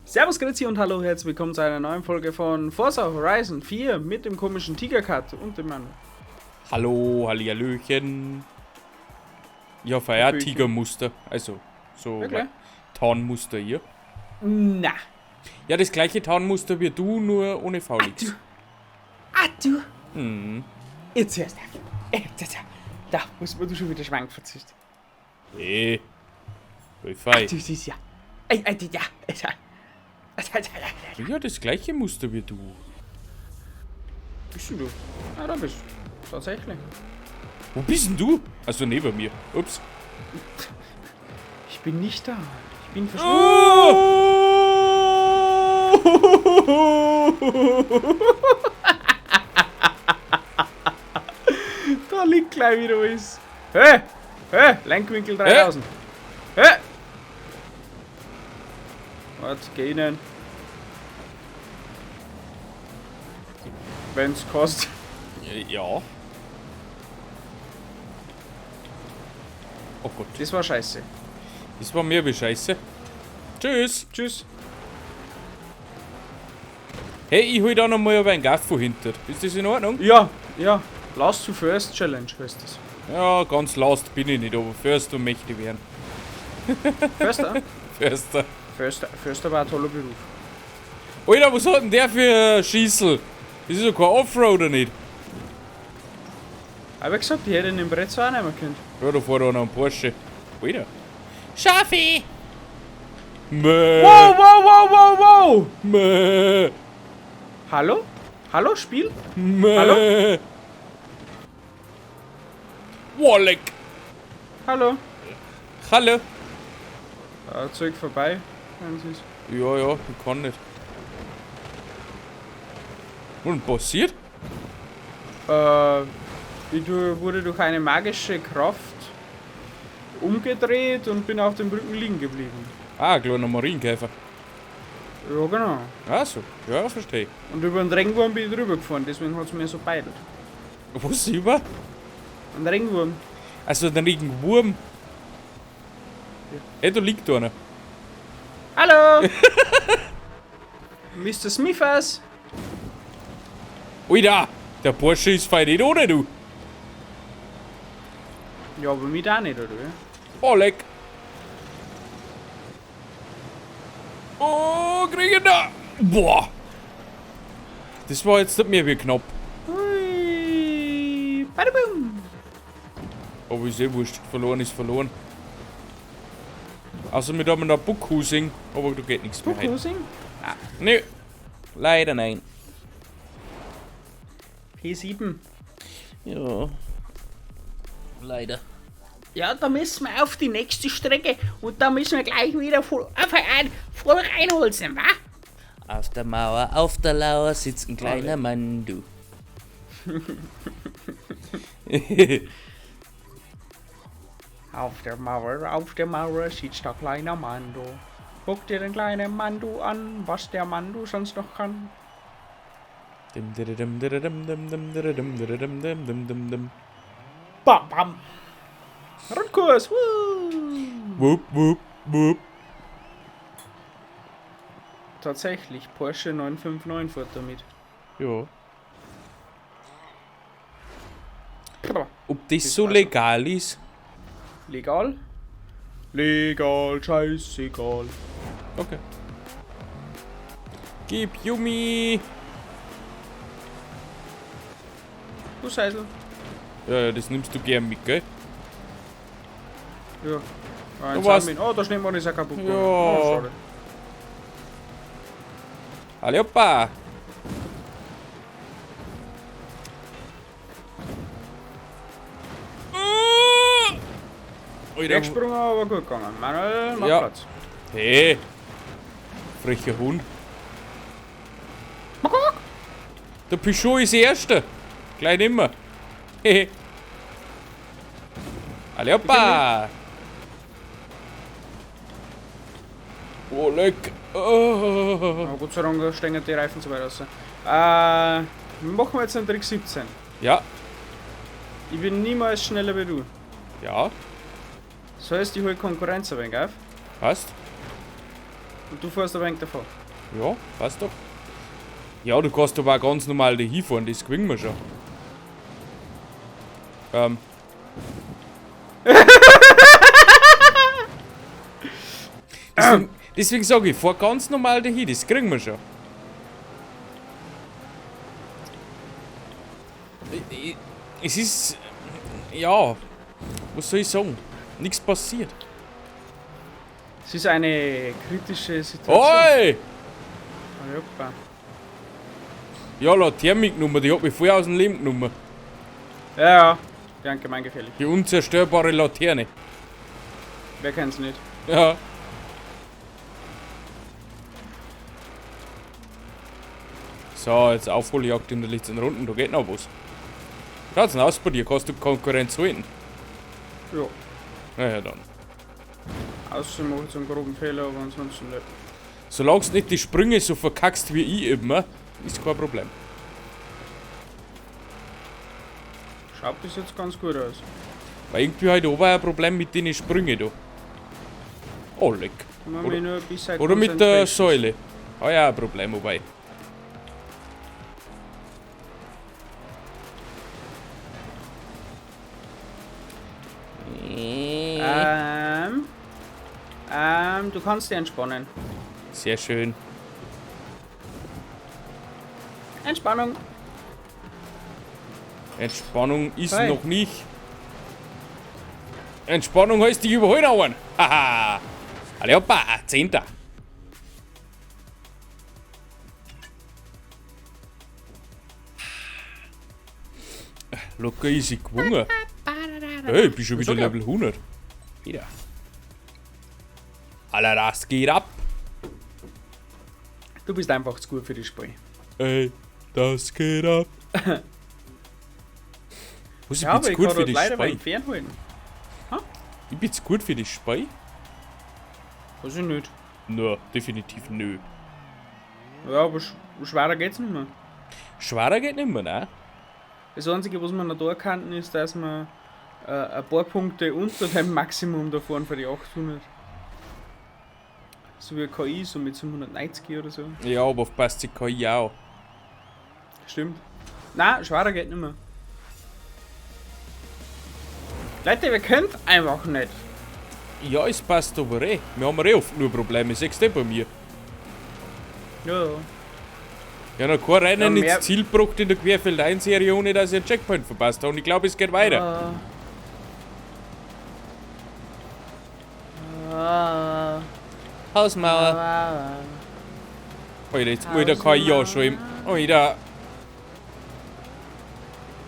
Servus, Grüezi und hallo, herzlich willkommen zu einer neuen Folge von Forza Horizon 4 mit dem komischen Tigerkat und dem Mann. Hallo, Hallihallöchen. Ich habe auch Hallöchen. Tigermuster, also so Wirklich? Tarnmuster hier. Na. Ja, das gleiche Tarnmuster wie du, nur ohne VLX. Ah, du. Mhm. Jetzt hörst du auf. Jetzt, da muss man du schon wieder schwank verzichten. Hey. Voll Du siehst ja. Ey, ey, ja. Ja, das gleiche Muster wie du. Bist du? Ah, da bist du. Tatsächlich. Wo bist denn du? Also neben mir. Ups. Ich bin nicht da. Ich bin verschwunden. Oh! Da liegt gleich wieder alles. Hey! Hey! Lenkwinkel 3000. Hey! Warte, geh rein. Wenn's kostet. Ja. Oh Gott, Das war scheiße. das war mir wie Scheiße. Tschüss. Tschüss. Hey, ich hol da noch mal ein Gaffo hinter. Ist das in Ordnung? Ja, ja. Last to First Challenge heißt das. Ja, ganz last bin ich nicht, aber Förster möchte ich werden. Förster? Förster. Förster war ein toller Beruf. Alter, was hat denn der für ein Schießel? Das ist ja kein Offroader nicht. Aber ich gesagt, ich hätte ihn im Brett so auch nehmen können. Ja, da fährt einer einen Porsche. Alter. Schafi! Mäh. Wow, wow, wow, wow, wow! Mäh. Hallo? Hallo, Spiel? Mäh. Hallo? Walleck. Hallo? Hallo. Zeug vorbei. Wenn es ist. Ja, ja, ich kann nicht. Und passiert? Ich wurde durch eine magische Kraft umgedreht und bin auf dem Rücken liegen geblieben. Ah, ein kleiner Marienkäfer. Ja, genau. Ach so, ja, verstehe. Und über den Regenwurm bin ich drüber gefahren, deswegen hat es mir so beidelt. Was über? Ein Regenwurm. Also, da liegt ein Wurm. Ja. Ey, da liegt einer. Hallo! Mr. Smithers! Alter, der Porsche ist fein nicht ohne, du. Ja, aber mit auch nicht, oder? Oh, leck. Oh, krieg ich da. Boah. Das war jetzt nicht mehr wie knapp. Hui! Badaboom! Aber ist eh wurscht. Verloren ist verloren. Außer mit einem Buckhusing, aber da geht nichts mehr. heute. Buckhusing? Nö. Leider nein. P7. Ja. Leider. Ja, da müssen wir auf die nächste Strecke und da müssen wir gleich wieder voll, einfach ein, voll reinholzen, wa? Auf der Mauer, auf der Lauer sitzt ein kleiner Mann, du. Auf der Mauer sitzt der kleine Mando. Guck dir den kleinen Mando an, was der Mando sonst noch kann. Dim, dim, dim, dim, dim, dim, dim, dim, dim, dim, dim, dim, dim. Bam, bam. Rundkurs, woo. Wupp, wupp, wupp. Tatsächlich, Porsche 959 fährt damit. Ja. Puh. Ob das Das so war's. legal ist? Legal? Legal, scheißegal. Okay. Gib Yumi! Busseisel. Ja, ja, das nimmst du gern mit, gell? Ja. Ein Du warst- Zusammen. Oh, der Schneemann ist ja kaputt Ja. gegangen. Oh, schade. Alle hoppa! Alter, Weggesprungen, aber gut gegangen. Manuel, mach Ja. Platz. Hey! Frecher Hund. Der Peugeot ist Erster. Gleich nimmer. Hehe. Alle hoppa! Oh, leck. Oh. Aber Gott sei Dank stehen die Reifen so weit raus. Machen wir jetzt einen Trick 17. Ja, Ich bin niemals schneller wie du. ja, Das heißt, ich hole Konkurrenz ein wenig auf. passt. Und du fährst ein wenig davor. Ja, passt doch. Ja, du kannst aber auch ganz normal da hinfahren, das kriegen wir schon. Deswegen sage ich, fahr ganz normal dahin, das kriegen wir schon. Es ist... Ja... Was soll ich sagen? Nichts passiert. Es ist eine kritische Situation. Oi! Hoppa. Ja, Laterne mitgenommen, die hat mich voll aus dem Leben genommen. Ja, ja. Die sind gemeingefährlich. Die unzerstörbare Laterne. Wer kennt's nicht? Ja. So, jetzt Aufholjagd in der letzten Runden, da geht noch was. Schaut's denn aus bei dir? Kannst du Konkurrenz halten? Ja. Naja, dann. Außer mache ich so einen groben Fehler, aber ansonsten nicht. Solange du nicht die Sprünge so verkackst wie ich immer, ist kein Problem. Schaut bis jetzt ganz gut aus. Weil irgendwie halt oben ein Problem mit den Sprüngen da. Oh, leck. Oder, oder mit der Säule. Ah ja, ein Problem, wobei. Du kannst dich entspannen. Sehr schön. Entspannung. Entspannung ist Hey. noch nicht. Entspannung heißt, dich überholen hauen. Haha. Alle hoppa, 10. Locker easy gewonnen. Hey, ich bin schon wieder Level 100. Wieder. Alter, das geht ab. Du bist einfach zu gut für das Spiel. Ey, das geht ab. Was, ich Ja, bin aber zu ich gut kann für dort das leider beim Spiel. Fernholen. Ich bin zu gut für das Spiel? Weiß ich nicht. Nö, definitiv nö. Ja, aber schwerer geht's nicht mehr. Schwerer geht nicht mehr, ne? Das Einzige, was wir noch da kannten, ist, dass wir ein paar Punkte unter dem Maximum da fahren für die 800. So wie KI, so mit 790 oder so. Ja, aber passt die KI auch. Stimmt. Nein, schwerer geht nicht mehr. Leute, wir können einfach nicht. Ja, es passt aber eh. Wir haben eh oft nur Probleme, siehst du bei mir. Ja, ja. Ich habe noch kein Rennen Ja, mehr ins Ziel gebracht in der Querfeld 1 Serie, ohne dass ich einen Checkpoint verpasst habe. Und ich glaube, es geht weiter. Hausmauer. Alter, jetzt Alter, kann ich ja schon im. Alter.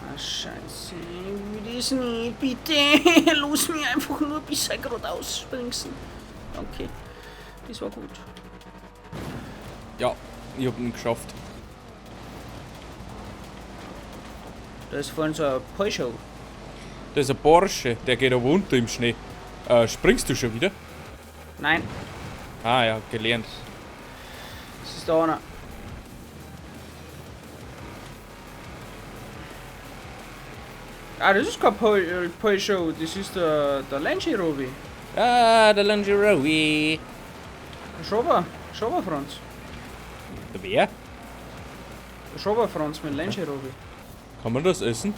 Ah, Scheiße, ich will das nicht, bitte. Lass mich einfach nur ein bisschen geradeaus springen. Danke. Das war gut. Ja, ich hab ihn geschafft. Da ist vorhin so ein Porsche. Da ist ein Porsche, der geht aber unter im Schnee. Springst du schon wieder? Nein. Ah ja, gelernt. Das ist da einer. Ah, das ist kein Porsche, das ist der Land Rover. Ah, der Land Rover. Schober, Schober Franz. Der wer? Der Schober Franz mit Land Rover. Kann man das essen?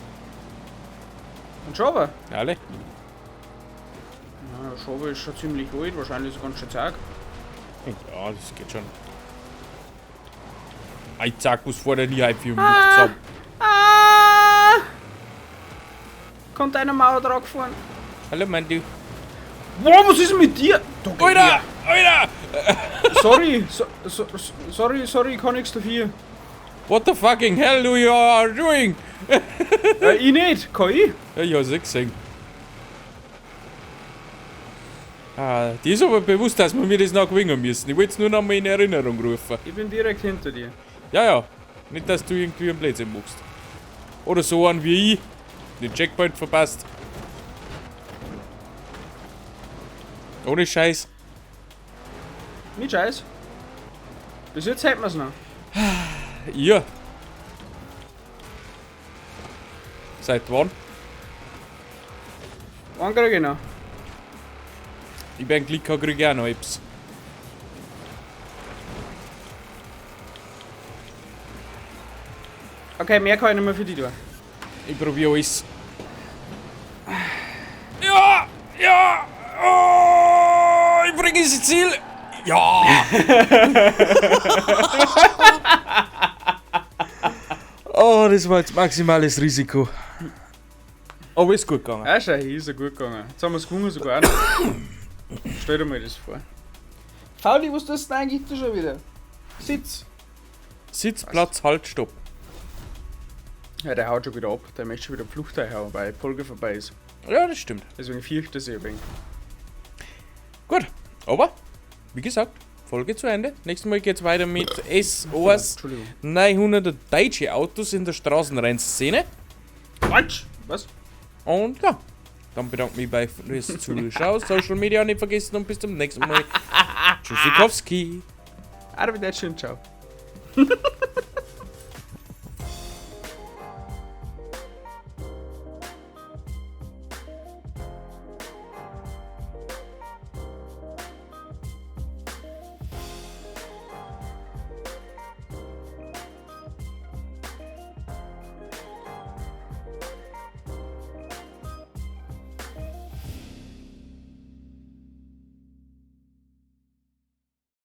Ein Schober? Alle? Ja, der Schober ist schon ziemlich alt, wahrscheinlich ist er ganz schön zag. Ja, das geht schon. Ich sag, was vor der nie für ah, ah! Kommt einer Mauer drauf gefahren? Hallo, mein Du. Wow, was ist denn mit dir? Da Alter! Alter! Sorry, sorry, sorry, ich kann nichts dafür. What the fucking hell you are doing? Ich nicht, kann ich? Ja, ich hab's nicht gesehen. Ah, die ist aber bewusst, dass wir mir das noch gewinnen müssen. Ich wollte es nur noch mal in Erinnerung rufen. Ich bin direkt hinter dir. Ja, ja. Nicht, dass du irgendwie einen Blödsinn machst. Oder so einen wie ich. Den Checkpoint verpasst. Ohne Scheiß. Mit Scheiß. Bis jetzt hätten wir's noch. Ja. Seit wann? Wann krieg ich noch? Ich bin Glück, krieg ich auch noch etwas. Okay, mehr kann ich nicht mehr für dich tun. Ich probiere alles. Ja! Ja! Oh, ich bringe es ins Ziel! Ja! Oh, das war jetzt maximales Risiko. Aber ist gut gegangen. Ja, schau, hier ist ja gut gegangen. Jetzt haben wir es gewonnen sogar auch noch. Stell dir mal das vor. Fauli, was tust du denn eigentlich da schon wieder? Sitz. Sitz, Platz, Halt, Stopp. Ja, der haut schon wieder ab. Der möchte schon wieder Flucht einhauen, weil die Folge vorbei ist. Ja, das stimmt. Deswegen fürchte ich sich ein wenig. Gut, aber, wie gesagt, Folge zu Ende. Nächstes Mal geht's weiter mit SOS Entschuldigung. 900 deutsche Autos in der Straßenrennszene. Quatsch! Was? Und ja, dann bedanke ich mich bei fürs Zuschauen. Social Media nicht vergessen und bis zum nächsten Mal. Tschüssikowski. Arrivederci und ciao.